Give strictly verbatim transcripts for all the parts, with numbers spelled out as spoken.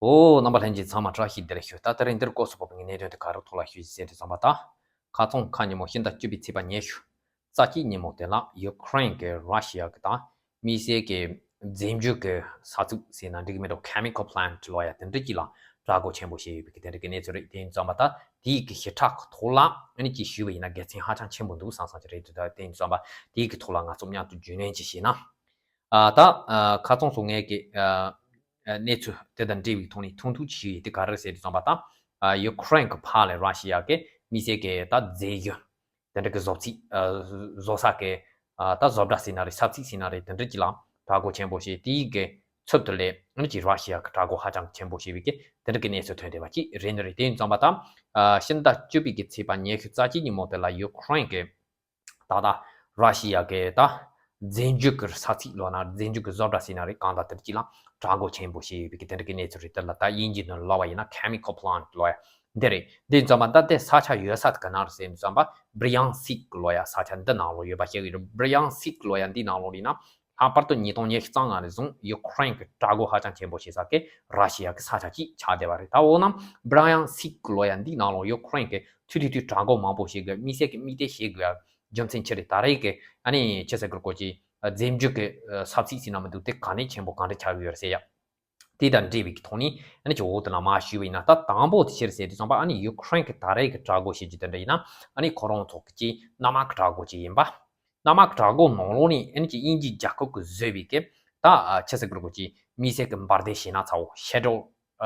ཨོ། རྣམ་པ་ལྷན་རྒྱས་ཚང་མ་བཀྲ་ཤིས་བདེ་ལེགས་ཞུ། ད་དེ་རིང་འདིར་སྐོར་སུ་བབས་པའི་གནད་དོན་དེ་ག་རེ་ཐོག་ལ་ཞུ་ཟེར་དུས་ཙམ་པ། ད་ཁ་རྩང་ཁ་ཉིན་མོ་ཕྱི་ཟླ་བཅུ་པའི་ཚེས་པ་ཉི་ཤུ་རྩ་གཅིག་ཉིན་མོ་དེ་ལ་ཡུ་ཁུ་རེན་གྱིས་ར་ཤི་ཡ་གི་དང་དམིགས་བསལ་གྱི་རྫས་འགྱུར་གྱི་ས་ཚིགས་ཟེར་ན་འགྲིག་གི་མེད་འགྲོ། chemical plant ལོ་ཡ་དེ་འདྲ་ཅིག་ལ་དྲག་རྒོལ་ཆེན་པོ་བྱས་ཡོད་པའི་གི་དེ་འདྲ་གི་གནས་ཚུལ་རེད། དེ་ཡིན་ཙམ་པ་ད་དེའི་གི་ཞིབ་ཕྲ་གི་ཐོག་ལ་ཨ་ནི་ཅིག་ཞུས་པ་ཡིན་ན་དགེ་མཚན་ཧ་ཅང་ཆེན་པོ་འདུག་བསམ་བསམ་ཅིག་རེད་འདུག་ད་དེ་ཡིན་ཙམ་པ་དེའི་གི་ཐོག་ལ་ང་ཚོ་མཉམ་དུ་རྒྱུས་ལོན་ཅིག་བྱས་ན། ཨ། ད་ཨ། ཁ་རྩང་སོང་ངས་ཀྱི་ཨ། ཨ། གནས་ཚུལ་དེ་དང་འབྲེལ་བའི་ཐོག་ནས་ཐུང་ཐུང་ཅིག་ཞུས་ཡོད། དེ་ག་རེ་ཟེར་དུས་ཙམ་པ་ད། ཨ། ཡུ་ཁུ་རེན་གྱི་ཕར་ལ་ར་ཤི་ཡ་གི་དམིགས་བསལ་གྱི་ད་རྫས་འགྱུར་དེ་འདྲ་གི་བཟོ་རྩིས། ཨ། བཟོ་ས་གི། ཨ། ད་བཟོ་གྲྭ་ཟེར་ན་རེད། ས་ཚིགས་ཟེར་ན་རེད། དེ་འདྲ་ཅིག་ལ་དྲག་རྒོལ་ཆེན་པོ་བྱས། དེའི་གི་ཚབ་ཏུ་ལས་ཨ་ནི་ཅིག་ར་ཤི་ཡ་གི་དྲག་རྒོལ་ཧ་ཅང་ཆེན་པོ་བྱས་པའི་གི་དེ་འདྲ་གི་གནས་ཚུལ་ཐོན་བསྡད་པ་ཅིག་རེད་ནི་རེད། དེ་ཡིན་ཙམ་པ་ད། ཨ། ཕྱི་ཟླ་བཅུ་པའི་གི་ཚེས་པ་ཉི་ཤུ་རྩ་གཅིག་ཉིན་མོ་དེ་ལ་ཡུ་ཁུ་རེན་གྱི་ད་ལྟ་ར་ཤི་ཡ་གི་ད་རྫས་འགྱུར་གྱི་ས་ཚིགས་ལོ་ན་རྫས་འགྱུར་གྱི་བཟོ་གྲྭ་ཟེར་ན་རེད། གང་ལྟར་དེ་གཅིག་ལ་དྲག་རྒོལ་ཆེན་པོ་བྱས་ཡོད་པའི་གི་དེ་འདྲ་གི་གནས་ཚུལ་རེད། དེ་ལ་ད་དབྱིན་ཇིའི་ནང་ལབ་པ་ཡིན་ན་chemical plant ལོ་ཡ་འདི་རེད། འདི་ཙམ་པ་ད་དེ་ས་ཆ་ཡོད་ས་དེ་ག་ན་རེད་ཟེར་ཙམ་པ་བྷི་རི་ཡང་སིག་ལོ་ཡ་ས་ཆ་འདི་ནང་ལོགས་ཡོད་པ་ཤེས་གི་རེད། བྷི་རི་ཡང་སིག་ལོ་ཡ་འདི་ནང་ལོགས་ཡིན་ན། ལྷག་པར་དུ་ཉིས་སྟོང་ཉི་ཤུ་རྩ་ལྔ་ནས་བཟུང་ཡུ་ཁུ་རེན་གྱི་དྲག་རྒོལ་ཧ་ཅང་ཆེན་པོ་བྱེད་ས་གི་ར་ཤི་ཡ་གི་ས་ཆ་གཅིག་ཆགས་བསྡད་པ་རེད། ད་འོ་ན་བྷི་རི་ཡང་སིག་ལོ་ཡ་འདི་ནང་ལོགས་ཡུ་ཁུ་རེན་གྱི་ཐུ་ཐུ་ཐུ་དྲག་རྒོལ་མང་པོ་བྱེད་དགོས། དམིགས་བསལ་གྱི་དམིགས་གཏད་བྱེད་དགོས་ཡ་རྒྱུ་མཚན་ཅི་རེད། ད་རེས་ཀྱི་ཨ་ནི་ཆི་ཟེར་དགོས་རེད། ཀོ་ཅི་རྫས་འགྱུར་གྱི་ས་ཚིགས་ཟེར་ན་མི་འདུག་དེ་ག་ནས་ཆེན་པོ་གང་འདྲ་ཆགས་ཀྱི་ཡོད་རེད་ཟེར་ཡ། དེ་དང་འབྲེལ་བའི་ཐོག་ནས་ཨ་ནི་ཅིག་འོག་ཏུ་ན་མར་ཞུས་པ་ཡིན་ན། ད་དང་པོ་དེ་ཕྱིར་ཟེར་དུས་ཙམ་པ་ཨ་ནི་ཡུ་ཁུ་རེན་གྱི་ད་རེས་ཀྱི་དྲག་རྒོལ་བྱེད་རྒྱུ་དེ་འདྲ་ཡིན་ན་ཨ་ནི་ཁོ་རང་ཚོ་གི་ཅིག་གནམ་དམག་གི་དྲག་རྒོལ་ཅིག་ཡིན་པ། གནམ་དམག་གི་དྲག་རྒོལ་ནང་ལོགས་ནས་ཨ་ནི་ཅིག་དབྱིན་ཇིའི་རྒྱལ་ཁབ་ཀྱིས་བཟོས་པའི་གི་ད་ཆི་ཟེར་དགོས་རེད། ཀོ་ཅི་དམིགས་བསལ་གྱི་འབར་མདེལ་བྱས་ན་ཚ་བོ་ཤེ་ཌོ།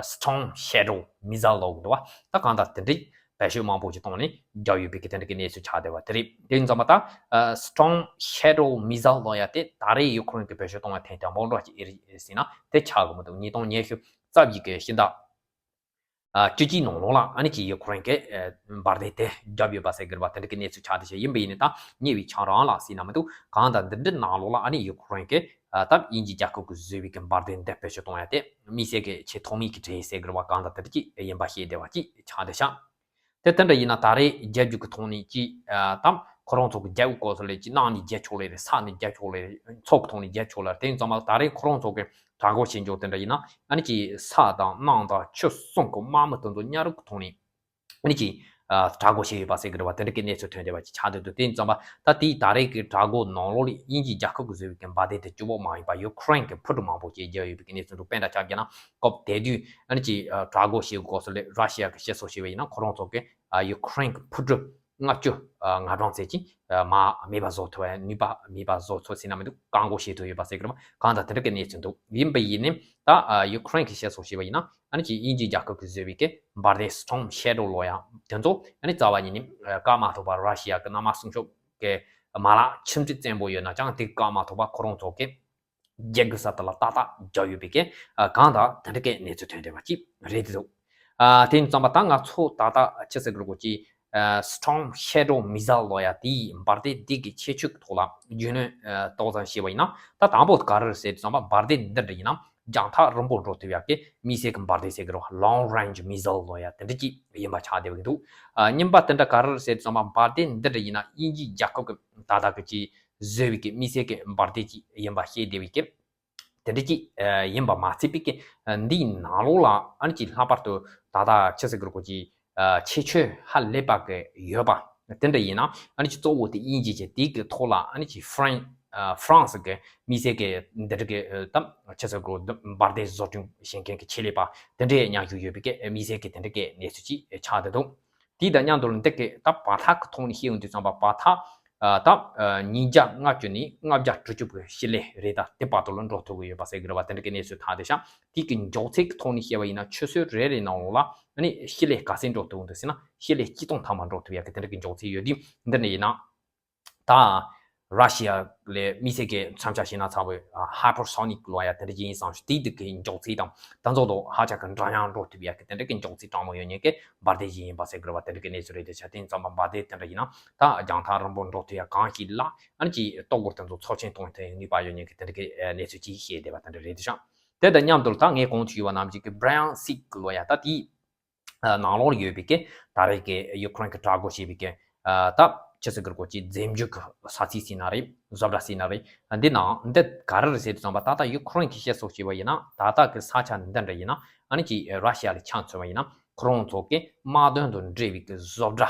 Storm Shadow missile ལབ་ཀྱི་འདུག་བ། ད་གང་ལྟར་དེ་འདྲའི་བེད་སྤྱོད་མང་པོ་ཅིག་བཏང་ནས་རྒྱག་ཡོད་པའི་གི་དེ་འདྲ་གི་གནས་ཚུལ་ཆགས་བསྡད་པ་དེ་རེད། དེ་ཡིན་ཙམ་པ་ད་Storm Shadow missile ལབ་ཡ་དེ་ད་རེས་ཡུ་ཁུ་རེན་གྱིས་བེད་སྤྱོད་གཏོང་བ་ཐེངས་དང་པོ་འདྲ་ཅིག་ཨེ་རེད་ཟེར་ན་དེ་ཆགས་ཀྱི་མི་འདུག་ཉིས་སྟོང་ཉི་ཤུ་རྩ་བཞི་གི་ཕྱི་ཟླ་ཨ། བཅུ་གཅིག་ནང་ལོགས་ལ་ཨ་ནི་ཅིག་ཡུ་ཁུ་རེན་གྱིས་ཨ། འབར་མདེལ་དེ་བརྒྱབ་ཡོད་པ་ཟེར་གི་རེད་བ། དེ་འདྲ་གི་གནས་ཚུལ་ཆགས་བསྡད་ཤག་ཡིན་པ་ཡིན་ནའི་ད་ཉེ་བའི་ཆང་རང་ལ་ཟེར་ན་མི་འདུག་གང་ལྟར་འདི་འདྲའི་ནང་ལོགས་ལ་ཨ་ནི་ཡུ་ཁུ་རེན་གྱིས་ཨ། ད་དབྱིན་ཇིའི་རྒྱལ་ཁབ་ཀྱིས་བཟོས་པའི་གི་འབར་མདེལ་འདི་བེད་སྤྱོད་གཏོང་ཡ་དེ་དམིགས་བསལ་གྱི་ཆེས་ཐོག་མའི་གི་གྲས་ཟེར་གི་རེད་བ། གང་ལྟར་དེ་འདྲ་ཅིག་ཡིན་པ་ཤེས་བསྡད་པ་ཅིག་ཆགས་བསྡད་ཤག་དེ་དེ་འདྲ་ཡིན་ན་ད་རེས་རྒྱལ་རྒྱུ་གི་ཐོག་ནས་ཅིག་ཨ། ད་ཁོ་རང་ཚོ་གི་རྒྱལ་པོ་སྐོར་སོགས་ལས་ཅིག་གནམ་ནས་རྒྱལ་ཆོག་ལེ་རེད། ས་ནས་རྒྱལ་ཆོག་ལེ་རེད། མཚོ་གི་ཐོག་ནས་རྒྱལ་ཆོག་ལེ་རེད། དེ་ཡིན་ཙང་མ་ད་རེས་ཁོ་རང་ཚོ་གི་དྲག་རྒོལ་བྱེད་འཇོག་དེ་འདྲ་ཡིན་ན་ཨ་ནི་ཅིག་ས་དང་གནམ་དང་ཆུ་གསུམ་གི་དམག་མི་དེ་ཚོ་མཉམ་རུབ་ཀྱི་ཐོག་ནས་ཨ་ནི་ཅིག་ཨ། དྲག་རྒོལ་བྱས་ཡོད་པ་ཟེར་གི་རེད་བ། དེ་འདྲ་གི་གནས་ཚུལ་ཐོན་བསྡད་པ་ཅིག་ཆགས་བསྡད་འདུག་དེ་ཡིན་ཙང་མ་ད་དེའི་ད་རེས་ཀྱི་དྲག་རྒོལ་ནང་ལོགས་ལ་དབྱིན་ཇིའི་རྒྱལ་ཁབ་ཀྱིས་བཟོས་པའི་གི་འབར་མདེལ་དེ་གཅིག་པོ་མ་ཡིན་པ་ཡུ་ཁུ་རེན་གྱི་འཕུར་གྲུ་མང་པོ་ཅིག་བརྒྱབ་ཡོད་པའི་གི་གནས་ཚུལ་འདུག་དཔེར་ན་ཆ་བཞག་ན་སྐབས་དེ་དུས་ཨ་ནི་ཅིག་ཨ། དྲག་རྒོལ་བྱེད་དགོས་སྐོར་སོགས་ལས་ར་ཤི་ཡ་གིས་བཤད་སྲོལ་བྱས་པ་ཡིན་ན་ཁོ་རང་ཚོ་གི་ཨ། ཡུ་ཁུ་རེན་གྱི་འཕུར་གྲུ་ལྔ་བཅུ་ང་གྲངས་ཙམ་ཅིག་མར་མེད་པ་བཟོ་ཐུབ་པའི་ནུས་པ། མེད་པ་བཟོ་ཐུབ་ཟེར་ན་མི་འདུག་བཀག་འགོག་བྱེད་ཐུབ་ཡོད་པ་ཟེར་གི་རེད་བ། གང་ལྟར་དེ་འདྲ་གི་གནས་ཚུལ་འདུག་ཡིན་པ་ཡིན་ནའི་ད་ཡུ་ཁུ་རེན་གྱིས་བཤད་སྲོལ་བྱས་པ་ཡིན་ན་ཨ་ནི་ཅིག་དབྱིན་ཇིའི་རྒྱལ་ཁབ་ཀྱིས་བཟོས་པའི་གི་འབར་མདེལ་Storm Shadow ལབ་ཡ་དེ་ཚོ་ཨ་ནི་རྩ་བ་ཉིད་ནས་བཀག་མ་ཐུབ་པར་ར་ཤི་ཡ་གི་གནམ་དམག་སྲུང་སྐྱོབ་ཀྱི་མ་ལག་ཆུང་ཙག་ཙམ་པོ་ཡོད་ན་ཅང་དེ་བཀག་མ་ཐུབ་པར་ཁོ་རང་ཚོ་གི་རྒྱལ་རྒྱུ་ས་དེ་ལ་ཏག་ཏག་རྒྱག་ཡོད་པའི་གི་ཨ། གང་ལྟར་དེ་འདྲ་གི་གནས་ཚུལ་ཐོན་བསྡད་པ་ཅིག་རེད་འདུག་ཨ། དེ་ཡིན་ཙང་མ་ད་ང་ཚོ་ད་ལྟ་ཆི་ཟེར་དགོས་རེད། ཀོ་ཅི་ཨ། Storm Shadow missile ལབ་ཡ་དེའི་འབར་མདེལ་འདི་གི་ཁྱད་ཆོས་ཀྱི་ཐོག་ལ་རྒྱུས་ལོན་ཨ། ཏོག་ཙམ་བྱས་པ་ཡིན་ན། ད་དང་པོ་ག་རེ་རེད་ཟེར་དུས་ཙམ་པ་འབར་མདེལ་འདི་འདྲ་ཡིན་ན་རྒྱང་ཐག་རིང་པོ་འགྲོ་ཐུབ་ཡ་གི་དམིགས་བསལ་གྱི་འབར་མདེལ་ཟེར་གི་རེད་བ། Long Range missile ལབ་ཡ་དེ་འདྲ་ཅིག་ཡིན་པ་ཆགས་བསྡད་པ་འདུག་ཨ། གཉིས་པ་དེ་འདྲ་ག་རེ་རེད་ཟེར་དུས་ཙམ་པ་འབར་མདེལ་འདི་འདྲ་ཡིན་ན་དབྱིན་ཇིའི་རྒྱལ་ཁབ་ཀྱི་ད་ལྟ་གི་ཅིག་བཟོས་པའི་གི་དམིགས་བསལ་གྱི་འབར་མདེལ་ཅིག་ཡིན་པ་ཤེས་བསྡད་པའི་གི་དེ་འདྲ་ཅིག་ཨ། ཡིན་པ་མ་ཚད་པའི་གི་ཨ། འདིའི་ནང་ལོགས་ལ་ཨ་ནི་ཅིག་ལྷག་པར་དུ་ད་ལྟ་ཆི་ཟེར་དགོས་རེད། ཀོ་ཅི་ཨ། ཁྱད་ཆོས་ཧ་ལས་པ་གི་ཡོད་པ་དེ་འདྲ་ཡིན་ན་ཨ་ནི་ཅིག་གཙོ་བོ་དེ་དབྱིན་ཇི་བྱས། དེའི་གི་ཐོག་ལ་ཨ་ནི་ཅིག་ཧྥ་རན། ཨ། ཧྥ་རན་སི་གི་དམིགས་བསལ་གི་འདི་འདྲ་གི་ཨ། ད་ཆི་ཟེར་དགོས་རེད། འབར་མདེལ་བཟོ་སྐྲུན་བྱེད་མཁན་གི་ཆེད་ལས་པ་དེ་འདྲས་མཉམ་ཞུགས་ཡོད་པའི་གི་དམིགས་བསལ་གི་དེ་འདྲ་གི་གནས་ཚུལ་ཅིག་ཆགས་བསྡད་འདུག་དེ་དང་མཉམ་དུ་འདི་གི་ད་བར་ཐག་གི་ཐོག་ནས་བཤད་ཡོང་དུས་ཙམ་པ་བར་ཐག་ཨ། ད་ཨ། ཉིས་བརྒྱ་ལྔ་བཅུ་ནས་ལྔ་བརྒྱ་དྲུག་ཅུ་གི་ཞི་ལི་རེད། ད་དེ་བར་དུ་ལ་འགྲོ་ཐུབ་ཀྱི་ཡོད་པ་ཟེར་གི་རེད་བ། དེ་འདྲ་གི་གནས་ཚུལ་ཐོན་བསྡད་ཤག་དེ་གི་མགྱོགས་ཚད་ཀྱི་ཐོག་ནས་བཤད་པ་ཡིན་ན་ཆུ་ཚོད་རེ་རེའི་ནང་ལོགས་ལ་ཨ་ནི་ཞི་ལི་ག་ཚད་འགྲོ་ཐུབ་འདུག་ཟེར་ན་ཞི་ལི་ཆིག་སྟོང་ཐམ་པ་འགྲོ་ཐུབ་ཡ་གི་དེ་འདྲ་གི་མགྱོགས་ཚད་ཡོད་དུས། འདི་ནས་ཡིན་ན་ད་ར་ཤི་ཡ་ལས་དམིགས་བསལ་གྱི་མཚོན་ཆ་བྱས་ན་ཚ་བོའི་ཨ། Hypersonic ལབ་ཡ་དེ་འདྲ་ཅིག་ཡིན་བསམ་ཞིག་དེའི་དེ་གི་མགྱོགས་ཚད་དང་ད་ཚོད་དུ་ཧ་ཅང་གི་འདྲ་མཉམ་འགྲོ་ཐུབ་ཡ་གི་དེ་འདྲ་གི་མགྱོགས་ཚད་དྲང་མོ་ཡོད་མཁན་གི་འབར་མདེལ་ཅིག་ཡིན་པ་ཟེར་གི་རེད་བ། དེ་འདྲ་གི་གནས་ཚུལ་རེད། དེ་ཆ་དེ་ཡིན་ཙམ་པ་འབར་མདེལ་དེ་འདྲ་ཡིན་ན་ད་རྒྱང་ཐག་རིང་པོ་འགྲོ་ཐུབ་ཡ་གང་ཞིག་ལ་ཨ་ནི་ཅིག་ལྟོ་གོས་དེ་ཚོ་ཚབས་ཆེན་གཏོང་ཐུབ་ཡ་ནུས་པ་ཡོད་མཁན་གི་དེ་འདྲ་གི་གནས་ཚུལ་ཅིག་བཤད་བསྡད་པ་དེ་འདྲ་རེད། དེ་ཤག་དེ་དང་མཉམ་དུ་ད་ངས་གོང་དུ་ཞུས་པ་ནང་བཞིན་གི་Bryan Six ལབ་ཡ་ད་དེའི་ནང་ལོགས་ལ་ཡོད་པའི་གི་ད་རེས་ཀྱི་ཡུ་ཁུ་རེན་གྱི་དྲག་རྒོལ་བྱས་པའི་གི་ད་ ཅི་ཟེར་གི་རེད་གོ་ཅི་རྫས་འགྱུར་གྱི་ས་ཚིགས་ཟེར་ན་རེད། བཟོ་གྲྭ་ཟེར་ན་རེད། འདི་ནང་འདི་ག་རེ་རེད་ཟེར་དུས་ཙམ་པ་ད་ལྟ་ཡུ་ཁུ་རེན་གྱིས་བཤད་སོགས་བྱས་པ་ཡིན་ན་ད་ལྟ་གི་ས་ཆ་འདི་འདྲ་ཡིན་ན་ཨ་ནི་ཅི་ར་ཤི་ཡ་ལ་ཆ་མཚོན་པ་ཡིན་ན་ཁོ་རང་ཚོ་གི་དམག་དོན་དང་འབྲེལ་བའི་གི་བཟོ་གྲྭ་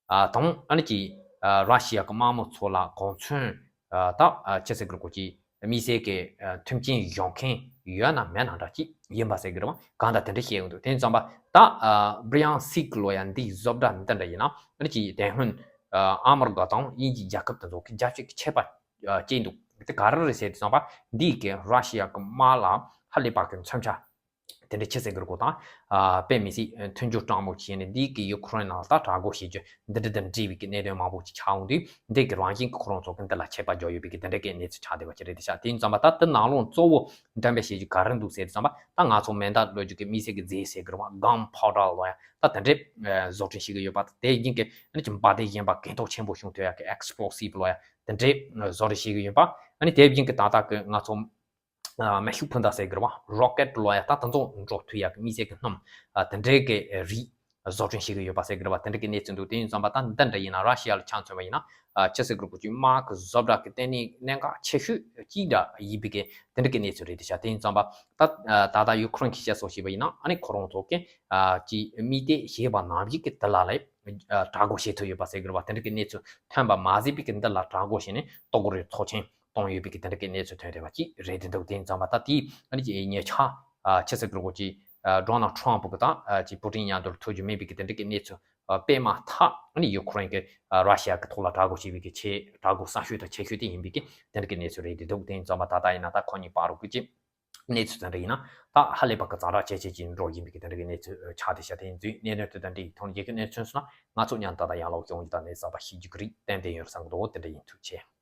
ཨ་དང་ཨ་ནི་ཅི་ཨ་ར་ཤི་ཡ་གི་དམག་མི་ཚོ་ལ་གོ་མཚོན་ཨ་ད་ཨ་ཅི་ཟེར་གི་རེད་གོ་ཅི་དམིགས་བསལ་གྱི་ཨ་མཐུན་རྐྱེན་སྦྱོང་མཁན་ཡོད་ན་མེད་ན་འདྲ་ཅིག་ཡིན་པ་ཟེར་གི་རེད་བ། གང་ལྟར་དེ་འདྲ་བཤད་ཡོང་འདུག་དེ་ཙམ་པ་ད་ཨ་བྷི་རི་ཡང་སིག་ལོ་ཡ་འདིའི་བཟོ་གྲྭ་འདི་འདྲ་ཡིན་ན་ཨ་ནི་ཅི་དེ་སྔོན་ཨ་ཨ་མི་རི་ཀ་དང་དབྱིན་ཇི་རྒྱལ་ཁབ་དེ་ཚོ་གི་རྒྱབ་སྐྱོར་གྱི་ཆད་པ་ཨ་བཅད་འདུག་དེ་ག་རེ་རེད་ཟེར་དུས་ཙམ་པ་འདིས་གི་ར་ཤི་ཡ་གི་དམག་ལ་ཧ་ལས་པ་གི་མཚོན་ཆ་དེ་འདྲ་ཅི་ཟེར་གི་རེད་གོ་དང་ཨ་དཔེ་མི་སྲིད་མཐུན་སྦྱོར་སྤྲང་པོ་བྱས་ནས་འདིས་གི་ཡུ་ཁུ་རེན་ནང་ལ་ད་དྲག་རྒོལ་བྱེད་རྒྱུ་འདི་འདྲ་དང་འབྲེལ་བའི་གི་གནད་དོན་མང་པོ་ཅིག་ཆགས་འོང་དུས་འདི་གི་རང་བཞིན་གི་ཁོ་རང་ཚོ་གི་འདི་ལ་ཆད་པ་འཇོག་ཡོད་པའི་གི་དེ་འདྲ་གི་གནས་ཚུལ་ཆགས་བསྡད་པ་ཅིག་རེད་དེ་ཤག་དེ་ཡིན་ཙམ་པ་ད་འདི་ནང་ལོགས་གཙོ་བོ་འགྲེམས་སྤེལ་བྱེད་རྒྱུ་ག་རེ་འདུག་ཟེར་དུས་ཙམ་པ་ད་ང་ཚོ་མེ་མདའ་གློད་རྒྱུ་གི་དམིགས་བསལ་གི་རྫས་ཟེར་གི་རེད་བ། གན་པའོ་ཌར་ལོ་ཡ་ད་དེ་འདྲས་བཟོ་སྐྲུན་བྱེད་གི་ཡོད་པ་དེ་བཞིན་གི་ཨ་ནི་ཅི་འབར་མདེལ་གཞན་པ་གྱེན་ཐོག་ཆེན་པོ་བྱུང་ཐུབ་ཡ་གི་ཨེག་སི་པོ་ལོ་སིབ་ལོ་ཡ་དེ་འདྲས་བཟོ་སྐྲུན་བྱེད་གི་ཡོད་པ། ཨ་ནི་དེ་བཞིན་གི་ད་ལྟ་གི་ང་ཚོ་ཨ་མེ་ཤུགས་འཕུར་མདའ་ཟེར་གི་རེད་བ། རོ་ཀེད་ལོ་ཡ་ད་དེ་ཚོ་འགྲོ་ཐུབ་ཡ་གི་དམིགས་བསལ་གི་སྣུམ་ཨ་དེ་འདྲའི་གི་རིགས་བཟོ་སྐྲུན་བྱེད་གི་ཡོད་པ་ཟེར་གི་རེད་བ། དེ་འདྲ་གི་གནས་ཚུལ་འདུག་དེ་ཡིན་ཙམ་པ་ད་འདི་འདྲ་ཡིན་ན་ར་ཤི་ཡ་ལ་ཆ་མཚོན་པ་ཡིན་ན་ཨ་ཅི་ཟེར་གི་རེད་གོ་ཅི་དམག་གི་བཟོ་གྲྭ་གི་ལྟེ་གནས་གནད་འགག་ཆེ་ཤོས་གཅིག་འདྲ་ཡིན་པའི་གི་དེ་འདྲ་གི་གནས་ཚུལ་རེད་དེ་ཤག་དེ་ཡིན་ཙམ་པ་ད་ད་ལྟ་ཡུ་ཁུ་རེན་གྱིས་བཤད་སོགས་བྱས་པ་ཡིན་ན་ཨ་ནི་ཁོ་རང་ཚོ་གི་ཨ་ཅི་དམིགས་གཏད་བྱས་པ་ནང་བཞིན་གི་དེ་ལ་ལས་ཨ་དྲག་རྒོལ་བྱེད་ཐུབ་ཡོད་པ་ཟེར་གི་རེད་བ། དེ་འདྲ་གི་གནས་ཚུལ་ཐོན་པ་མ་ཟད་པའི་གི་འདི་ལ་དྲག་རྒོལ་བྱས་ནས་ལྟོ་གོས་རེ་ཚོགས་ཆེན་གཏོང་ཡོད་པའི་གི་དེ་འདྲ་གི་གནས་ཚུལ་ཐོན་བསྡད་པ་ཅིག་རེད་དེ་འདུག་དེ་ཡིན་ཙམ་པ་ད་དེའི་ཨ་ནི་ཅི་ཉེ་ཆར་ཨ་ཅི་ཟེར་གི་རེད་གོ་ཅི་ཨ་ཌོ་ནལ་ཊམ་ཕུ་གི་དང་ཨ་ཅི་པུ་ཏིན་མཉམ་དུ་ཐུག་རྒྱུ་མེད་པའི་གི་དེ་འདྲ་གི་གནས་ཚུལ་ཨ་སྤེལ་མ་ཐག་ཨ་ནི་ཡུ་ཁུ་རེན་གི་ཨ་ར་ཤི་ཡ་གི་ཐོག་ལ་དྲག་རྒོལ་བྱས་པའི་གི་ཆེས་དྲག་རྒོལ་གསར་ཤོས་དང་ཆེ་ཤོས་དེ་ཡིན་པའི་གི་དེ་འདྲ་གི་གནས་ཚུལ་རེད་དེ་འདུག་དེ་ཡིན་ཙམ་པ་ད་ལྟ་ཡིན་ན་ད་ཁོ་གཉིས་བར་དུ་གི་ཅི་གནས་ཚུལ་དེ་འདྲ་ཡིན་ན་ད་ཧ་ལས་པ་གི་ཛ་དྲག་ཆེ་ཆེ་ཅིག་འགྲོ་བཞིན་པའི་གི་དེ་འདྲ་གི་གནས་ཚུལ་ཆགས་བསྡད་ཤག་དེ་ཡིན་དུས་གནད་དོན་དེ་དང་འབྲེལ་ཐོག་རྒྱལ་ཁབ་གནས་ཚུལ་སོང་ན་ང་ཚོ་མཉམ་དུ་ད་ལྟ་ཡང་ལོག་ཡོང་རྒྱུ་དང་གནས་ཚུལ་གསར་པ་ཤེས་རྒྱུ་གི་རིགས་ཏན་ཏན་ཡོད་བསམ་གི་འདུག་དེ་འདྲ་ཡིན། ཐུགས་རྗེ་ཆེ།